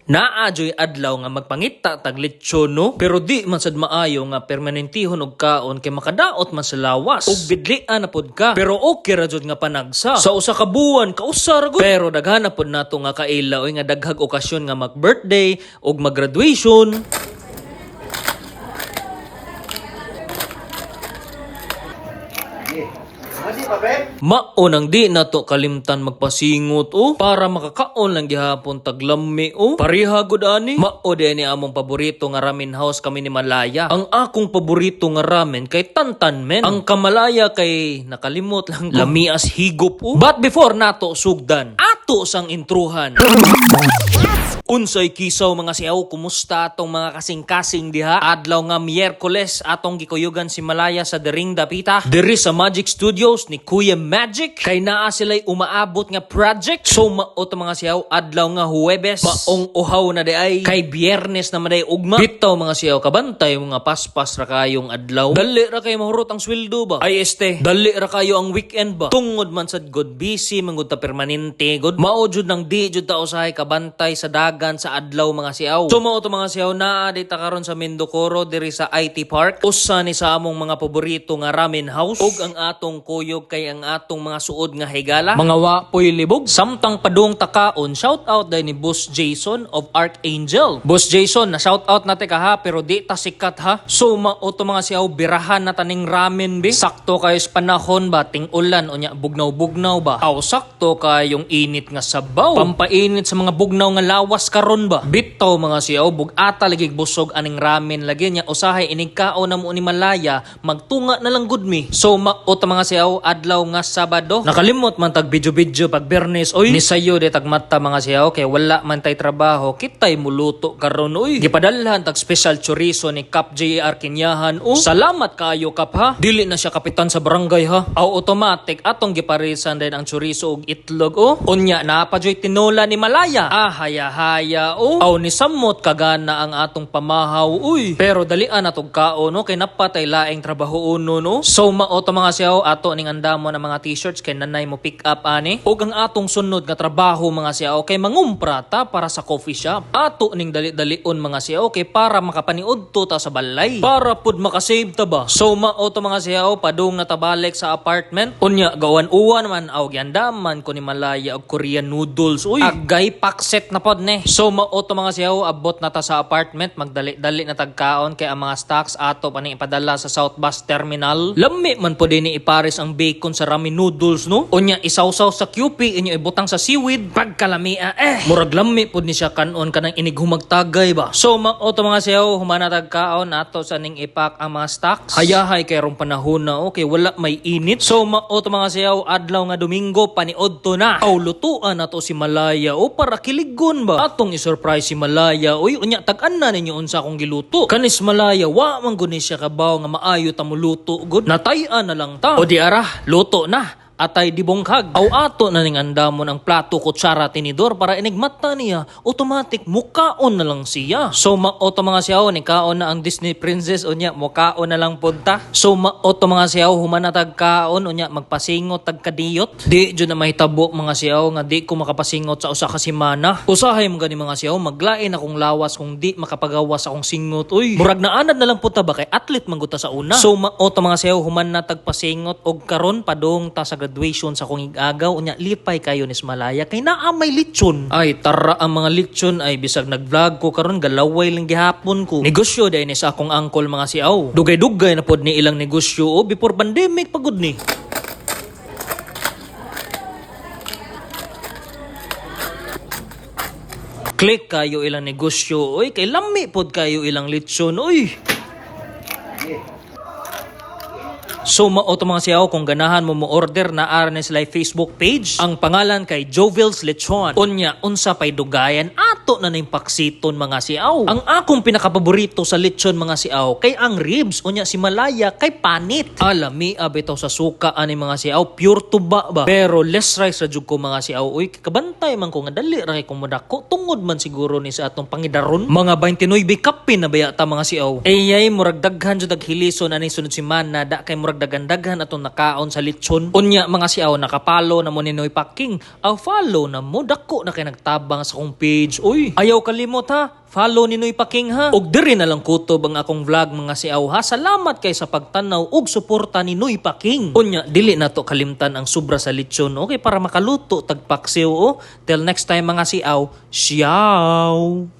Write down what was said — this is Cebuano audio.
Naa joy adlaw nga magpangita tag lechon, no? Pero di man sad maayo nga permanentihon og kaon kay makadaot man sa lawas. Ug bidlian na pod ka. Pero okay ra jud nga panagsa. Sa usa ka buwan kausa ra gud. Pero daghan na pod nato nga kaila oy nga daghag okasyon nga mag-birthday ug mag-graduation. Maunang di nato kalimtan magpasingot o para makakaon lang gihapon taglami o pareha gud ani. Mao di ni among paborito nga ramen house kami ni Malaya. Ang akong paborito nga ramen kay Tantan Men. Ang kamalaya kay nakalimot lang ko. Lamias higop o. But before nato sugdan, ato sang intruhan. Unsay kisaw mga siyaw, kumusta atong mga kasing-kasing diha? Adlaw nga Miyerkules atong gikuyugan si Malaya sa Dering Dapita. Diri sa Magic Studios ni Kuya Magic kay naa sila'y umaabot nga project. So mao to mga siyaw, adlaw nga Huwebes, maong uhaw na di ay kay Biyernes na maday ugma. Bitaw mga siyaw, kabantay mga paspas ra kayong adlaw. Dali ra kayo mahurot ang sweldo ba? Ay este, dali ra kayo ang weekend ba? Tungod man sad god busy man gud ta permanente god. Mao jud nang di jud ta usahay kabantay sa dagan sa adlaw mga siyaw. So mao to mga siyaw, naa di ta karon sa Mindokoro diri sa IT Park. Usa ni sa among mga paborito nga ramen house ug ang atong kuyog kay ang atong mga suod nga higala. Mga wapoy libog. Samtang padung takaon, shout out day ni Boss Jason of Archangel. Boss Jason, na shout out nate ka ha, pero di ta sikat ha. So mao to mga siyaw, birahan na taning ramen bi. Sakto kayo sa panahon ba, ting ulan unya bugnaw-bugnaw ba. Aw sakto kayong init nga sabaw. Pampainit sa mga bugnaw nga lawas karon ba. Bitaw mga siyaw, bugata lagi busog aning ramen lagi nya usahay inig kaon na mo ni Malaya, magtunga na lang gud mi. So mao to mga siyaw, adlaw nga Sabado. Nakalimot man tag video-video pag Biyernes oy. Ni sayo di tag mata mga siyaw kay wala man tay trabaho, kitay muluto karon oy. Gipadalhan tag special chorizo ni Kap JR Kinyahan o. Salamat kayo Kap ha. Dili na siya kapitan sa barangay ha. Aw automatic atong giparisan din ang chorizo ug itlog o. Unya na pa joy tinola ni Malaya. Ah haya-haya o. Aw ni samot kagana ang atong pamahaw uy. Pero dalian na tog kaon no kay napatay laing trabaho uno no. So mao to mga siyaw, ato ning andamo na mga t-shirts kay nanay mo pick up ani. Ug ang atong sunod nga trabaho mga siyaw kay mangumpra ta para sa coffee shop. Ato ning dali-dalion mga siyaw kay para makapaniudto ta sa balay. Para pud makasave ta ba. So mao to mga siyaw, padung natabalik sa apartment. Unya gawan-uwan man aw giandaman ko ni Malaya og Korean noodles uy. Agay pakset na pod ne. So mao to mga siyaw, abot na ta sa apartment, magdali-dali na tagkaon kay ang mga stocks ato pa ning ipadala sa South Bus Terminal. Lami man po din ni ipares ang bacon sa ramen noodles no. Unya isawsaw sa QP inyo ibutang sa seaweed pagkalamia eh. Murag lami pod ni siya kanon kanang inig humagtagay ba. So mao to mga siyaw, humana tagkaon ato sa ning ipak ang mga stocks. Hayahay kay rong panahon na okay wala may init. So mao to mga siyaw, adlaw nga Domingo paniudto na. Aw lutuan nato si Malaya o para kiligon ba. Atong i-surprise si Malaya oy unya tag-an na ninyo unsa akong giluto. Kanis Malaya wa man gud ni siya kabaw nga maayo ta moluto gud. Natay-an na lang ta. O di ara, luto na atay di bungkag. Aw ato na ning andamon ang plato, kutsara, tinidor para inigmata niya, automatic mukaon na lang siya. So mao to mga siyaw, ni kaon na ang Disney princess unya mukaon na lang punta. So mao to mga siyaw, humana tag kaon unya magpasingot tag kadiyot. Di jud na mahitabo mga siyaw nga di ko makapasingot sa usa ka semana. Usahay mo gani mga siyaw, maglain akong lawas kung di makapagawas akong singot uy. Murag naanad na lang punta ba kay athlete man gud ta sa una. So mao to mga siyaw, human na tag pasingot og karon padung ta sa graduation sa akong igagaw unya lipay kayo ni Malaya kay naa may lechon. Ay tara ang mga lechon ay bisag nag-vlog ko karon galaway lang gihapon ko. Negosyo dahil ni sa akong angkol mga siyaw. Dugay-dugay na pod ni ilang negosyo o before pandemic pa gud ni. Click kayo ilang negosyo oy kay lami pod kayo ilang lechon oy. So mao to mga siyaw, kung ganahan mo mo order na ara ni sila Facebook page. Ang pangalan kay Jovel's Lechon. Unya unsa pay dugayan ato na ning paksiton mga siyaw. Ang akong pinakapaborito sa lechon mga siyaw kay ang ribs, unya si Malaya kay panit. Alami bitaw sa suka ani mga siyaw, pure tuba ba. Pero less rice ra jud ko mga siyaw uy, kabantay man ko nga dali ra kay kumudako tungod man siguro ni sa atong pangidaron. Mga 29 kape na baya ta mga siyaw. Eyay murag daghan jud ag hilison ani sunod semana da kay murag Murag daghan-daghan atong nakaon sa litson. Unya, mga siaw, naka-follow na mo ni Noy Paking. Aw, follow na mo, dako na kay nagtabang sa akong page. Uy, ayaw kalimot ha. Follow ni Noy Paking ha. Og diri na lang kutob ang akong vlog, mga siaw, ha. Salamat kay sa pagtanaw ug suporta ni Noy Paking. Unya, dili na to kalimtan ang sobra sa litson. Okay, para makaluto tag paksiw oh. Till next time, mga siaw. Siaw.